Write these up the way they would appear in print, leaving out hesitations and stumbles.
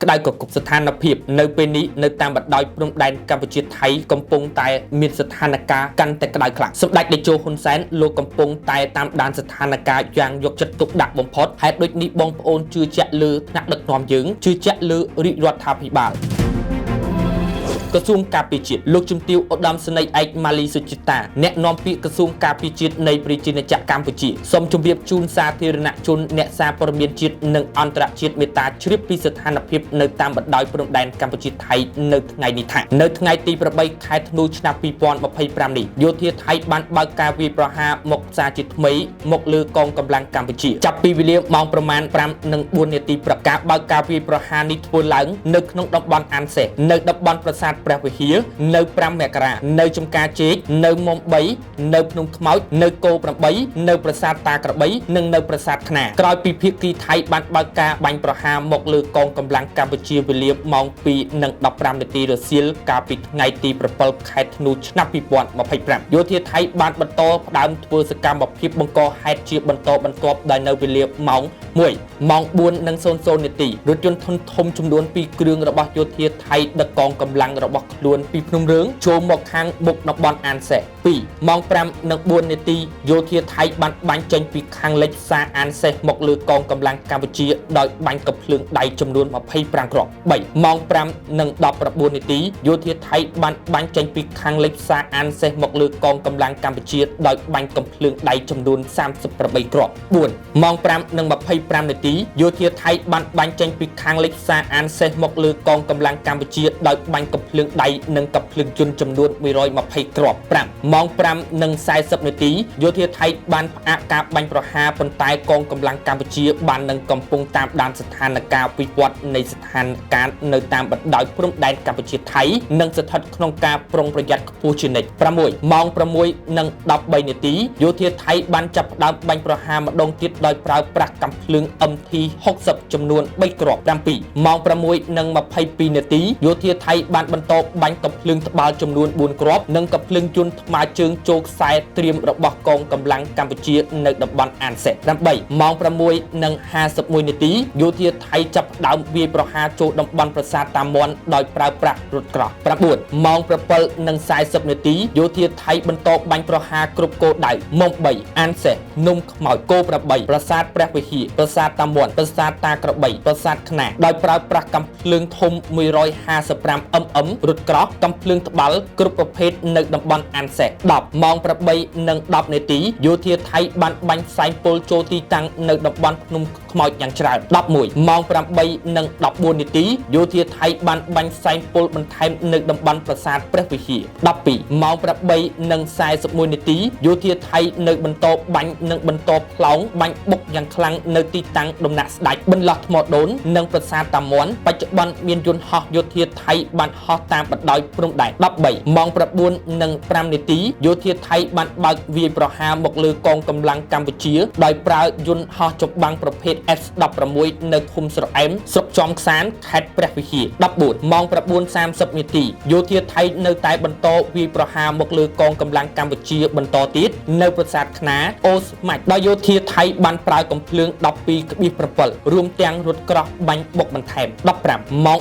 ក្តៅកគុកស្ថានភាពនៅពេលនេះនៅតាមបណ្ដោយព្រំដែនកម្ពុជាថៃកំពុងតែមានស្ថានភាពកាន់តែក្តៅខ្លាំងសម្ដេចតេជោហ៊ុនសែនលោកកំពុងតែតាមដានស្ថានភាពយ៉ាងយកចិត្តទុកដាក់បំផុតហេតុដូចនេះបងប្អូនជឿជាក់លើថ្នាក់ដឹកនាំយើងជឿជាក់លើរាជរដ្ឋាភិបាល ក្រសួងការពារជាតិលោកជំទាវឧត្តមសេនីយ៍ឯកម៉ាលីសុចិតាអ្នកនាំពាក្យក្រសួងការពារជាតិនៃប្រជាណាចក្រកម្ពុជាសូមជម្រាបជូនសាធារណជនអ្នកសារព័ត៌មានជាតិនិងអន្តរជាតិមេត្តាជ្រាបពីស្ថានភាពនៅតាមបណ្ដោយព្រំដែនកម្ពុជាថៃនៅថ្ងៃនេះថានៅថ្ងៃទី8ខែធ្នូឆ្នាំ2025នេះយោធាថៃបានបើកការវាយប្រហារមកសារជាថ្មីមកលើកងកម្លាំងកម្ពុជាចាប់ពីវេលាម៉ោងប្រមាណ5:04នាទីព្រឹកការបើកការវាយប្រហារនេះធ្វើឡើងនៅក្នុងតំបន់អានសេះនៅតំបន់ប្រាសាទព្រះវិហារនៅ5មករានៅចំការជែកនៅមុំ3នៅភ្នំខ្មោចនៅគោ8នៅប្រាសាទតាក្របីនិងនៅប្រាសាទខ្នាក្រោយពីភាគីថៃបានបើកការបាញ់ប្រហារមកលើកងកម្លាំងកម្ពុជាវេលាម៉ោង2:15នាទីរសៀលកាលពីថ្ងៃទី7ខែធ្នូឆ្នាំ2025យោធាថៃបានបន្តផ្ដើមធ្វើសកម្មភាពបង្កហេតុជាបន្តបន្ទាប់ដោយនៅវេលាម៉ោង1ម៉ោង4:00នាទីរថយន្តធុនធំចំនួន2គ្រឿងរបស់យោធាថៃដឹកកងកម្លាំងរបស់ខ្លួនពីភ្នំរឿងចូលមកខាងមុខតំបន់អានសេះ2ម៉ោង5:04នាទីយោធាថៃបានបាញ់ចេញពីខាងលិចផ្សារអានសេះមកលើកងកម្លាំងកម្ពុជាដោយបាញ់កាំភ្លើងដៃចំនួន25គ្រាប់3ម៉ោង5:19នាទីយោធាថៃបានបាញ់ចេញពីខាងលិចផ្សារអានសេះមកលើកងកម្លាំងកម្ពុជាដោយបាញ់កាំភ្លើងដៃចំនួន38គ្រាប់4ម៉ោង5:25នាទីយោធាថៃបានបាញ់ចេញពីខាងលិចផ្សារអានសេះមកលើកងកម្លាំងកម្ពុជាដោយបាញ់កាំភ្លើងដៃនិងកាំភ្លើងជន់ចំនួន120គ្រាប់5ម៉ោង5:40នាទីយោធាថៃបានផ្អាកការបាញ់ប្រហារប៉ុន្តែកងកម្លាំងកម្ពុជាបាននឹងកំពុងតាមដានស្ថានភាពវិវត្តនៃស្ថានភាពនៅតាមបណ្ដោយព្រំដែនកម្ពុជាថៃនិងស្ថិតក្នុងការប្រុងប្រយ័ត្នខ្ពស់ជានិច្ច6ម៉ោង6:13នាទីយោធាថៃបានចាប់ផ្ដើមបាញ់ប្រហារម្ដងទៀតដោយប្រើប្រាស់កាំភ្លើង MT60 ចំនួន3គ្រាប់7ម៉ោង6:22នាទីយោធាថៃបានបន្តបាញ់កាំភ្លើងត្បាល់ចំនួន4គ្រាប់និងកាំភ្លើងយន្តថ្មើរជើងចូលខ្សែត្រៀមរបស់កងកម្លាំងកម្ពុជានៅតំបន់អានសេះ8ម៉ោង6:51នាទីយោធាថៃចាប់ផ្ដើមវាយប្រហារចូលតំបន់ប្រាសាទតាមាន់ដោយប្រើប្រាស់រថក្រោះ9ម៉ោង7:40នាទីយោធាថៃបន្តបាញ់ប្រហារគ្រប់គោលដៅមុំ3អានសេះនំខ្មោចគោ8ប្រាសាទព្រះវិហារប្រាសាទតាមាន់ប្រាសាទតាក្របីប្រាសាទខ្នាដោយប្រើប្រាស់កាំភ្លើងធំ155 mm រថក្រោះកាំភ្លើងត្បាល់គ្រប់ប្រភេទនៅតំបន់អានសេះ10ម៉ោង8:10នាទីយោធាថៃបានបាញ់ផ្សែងពុលចូលទីតាំងនៅតំបន់ភ្នំខ្មោចយ៉ាងច្រើន11ម៉ោង8:14នាទីយោធាថៃបានបាញ់ផ្សែងពុលបន្ថែមនៅតំបន់ប្រាសាទព្រះវិហារ12ម៉ោង8:41នាទីយោធាថៃនៅបន្តបាញ់និងបន្តផ្លោងបាញ់បុកយ៉ាងខ្លាំងនៅទីតាំងដំណាក់ស្ដេចបន្លោះថ្មដូននិងប្រាសាទតាមាន់បច្ចុប្បន្នមានយន្តហោះយោធាថៃបានហោះតាមបណ្ដោយព្រំដែន13ម៉ោង9:05នាទីយោធាថៃបានបើកវាយប្រហារមកលើកងកម្លាំងកម្ពុជាដោយប្រើយន្តហោះចម្បាំងប្រភេទ F16 នៅឃុំស្រអែមស្រុកចំខ្សានខេត្តព្រះវិហារ14ម៉ោង9:30នាទីយោធាថៃនៅតែបន្តវាយប្រហារមកលើកងកម្លាំងកម្ពុជាបន្តទៀតនៅប្រាសាទខ្នាអូស្មាច់ដោយយោធាថៃបានប្រើកាំភ្លើង 12.7 រួមទាំងរថក្រោះបាញ់បុកបន្ថែម15ម៉ោង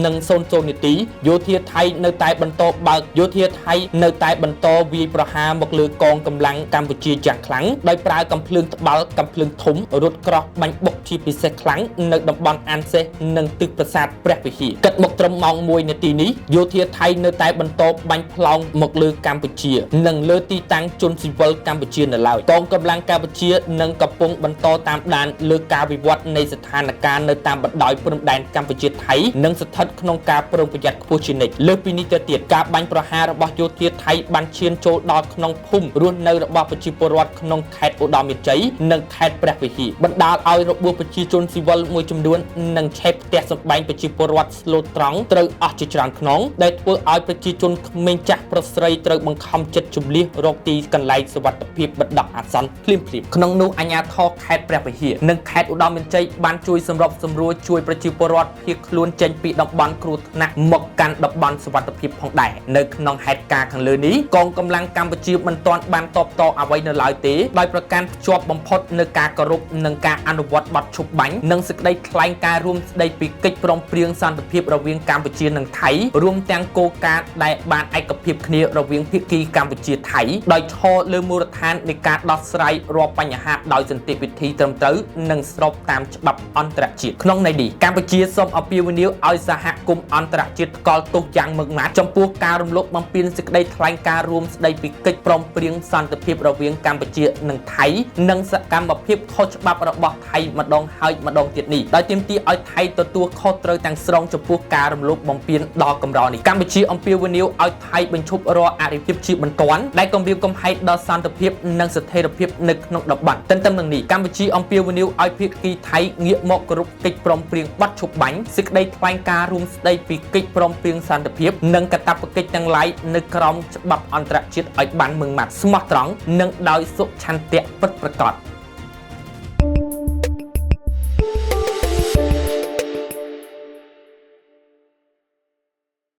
10:00នាទីយោធាថៃនៅតែបន្តបើកយោធាថៃនៅតែបន្តវាយប្រហារមកលើកងកម្លាំងកម្ពុជាយ៉ាងខ្លាំងដោយប្រើកាំភ្លើងត្បាល់កាំភ្លើងធំរថក្រោះបាញ់បុកជាពិសេសខ្លាំងនៅតំបន់អានសេះនិងទិសប្រាសាទព្រះវិហារគិតមកត្រឹមម៉ោង1នាទីនេះយោធាថៃនៅតែបន្តបាញ់ផ្លោងមកលើកម្ពុជានិងលើទីតាំងជនស៊ីវិលកម្ពុជានៅឡើយកងកម្លាំងកម្ពុជានឹងកំពុងបន្តតាមដានលើការវិវត្តនៃស្ថានភាពនៅតាមបណ្ដោយព្រំដែនកម្ពុជាថៃនិងស្ថិតក្នុងការប្រុងប្រយ័ត្នខ្ពស់ជានិច្ចលើសពីនេះទៅទៀតការបាញ់ប្រហាររបស់យោធាថៃបានឈានចូលដល់ក្នុងភូមិរស់នៅរបស់ប្រជាពលរដ្ឋក្នុងខេត្តឧត្តរមានជ័យនិងខេត្តព្រះវិហារបណ្ដាលឲ្យរបួសប្រជាជនស៊ីវិលមួយចំនួននិងឆេះផ្ទះសម្បែងប្រជាពលរដ្ឋស្លូតត្រង់ត្រូវអស់ជាច្រើនខ្នងដែលធ្វើឲ្យប្រជាជនក្មេងចាស់ប្រុសស្រីត្រូវបង្ខំចិត្តជម្លៀសរកទីកន្លែងសុវត្ថិភាពបណ្ដោះអាសន្នភ្លាមៗក្នុងនោះអាជ្ញាធរខេត្តព្រះវិហារនិងខេត្តឧត្តរមានជ័យបានជួយសម្របសម្រួលជួយប្រជាពលរដ្ឋភៀសខ្លួនចេញពីតំបន់គ្រោះថ្នាក់មកកាន់តំបន់សុវត្ថិភាពផងដែរនៅក្នុងហេតុការណ៍ខាងលើនេះកងកម្លាំងកម្ពុជាមិនទាន់បានតបតអ្វីនៅឡើយទេដោយប្រកាន់ភ្ជាប់បំផុតនៅការគោរពនិងការអនុវត្ត វត្តបទឈប់បាញ់និងសេចក្តីថ្លែងការណ៍រួមស្តីពីកិច្ចព្រមព្រៀងសន្តិភាពរវាងកម្ពុជានិងថៃរួមទាំងគោលការណ៍ដែលបានឯកភាពគ្នារវាងភាគីកម្ពុជាថៃដោយឈរលើមូលដ្ឋាននៃការដោះស្រាយរាល់បញ្ហាដោយសន្តិវិធីត្រឹមត្រូវនិងស្របតាមច្បាប់អន្តរជាតិក្នុងន័យនេះកម្ពុជាសូមអំពាវនាវឲ្យសហគមន៍អន្តរជាតិថ្កោលទោសយ៉ាងម៉ឺងម៉ាត់ចំពោះការរំលោភបំពានសេចក្តីថ្លែងការណ៍រួមស្តីពីកិច្ចព្រមព្រៀងសន្តិភាពរវាងកម្ពុជានិងថៃនិងសកម្មភាពខុសច្បាប់របស់ថៃម្ដងហើយម្ដងទៀតនេះដោយទាមទារឲ្យថៃទទួលខុសត្រូវទាំងស្រុងចំពោះការរំលោភបំពានដ៏កម្រនេះកម្ពុជាអំពាវនាវឲ្យថៃបញ្ឈប់រាល់អរិភាពជាបន្ទាន់ដែលគំរាមកំហែងដល់សន្តិភាពនិងស្ថិរភាពនៅក្នុងតំបន់ទន្ទឹមនឹងនេះកម្ពុជាអំពាវនាវឲ្យភាគីថៃងាកមកគោរពកិច្ចព្រមព្រៀងបទឈប់បាញ់សេចក្តីថ្លែងការណ៍រួមស្តីពីកិច្ចព្រមព្រៀងសន្តិភាពនិងកាតព្វកិច្ចទាំងឡាយនៅក្រោមច្បាប់អន្តរជាតិឲ្យបានម៉ឺងម៉ាត់ស្មោះត្រង់និងដោយសុឆន្ទៈពិតប្រាកដ។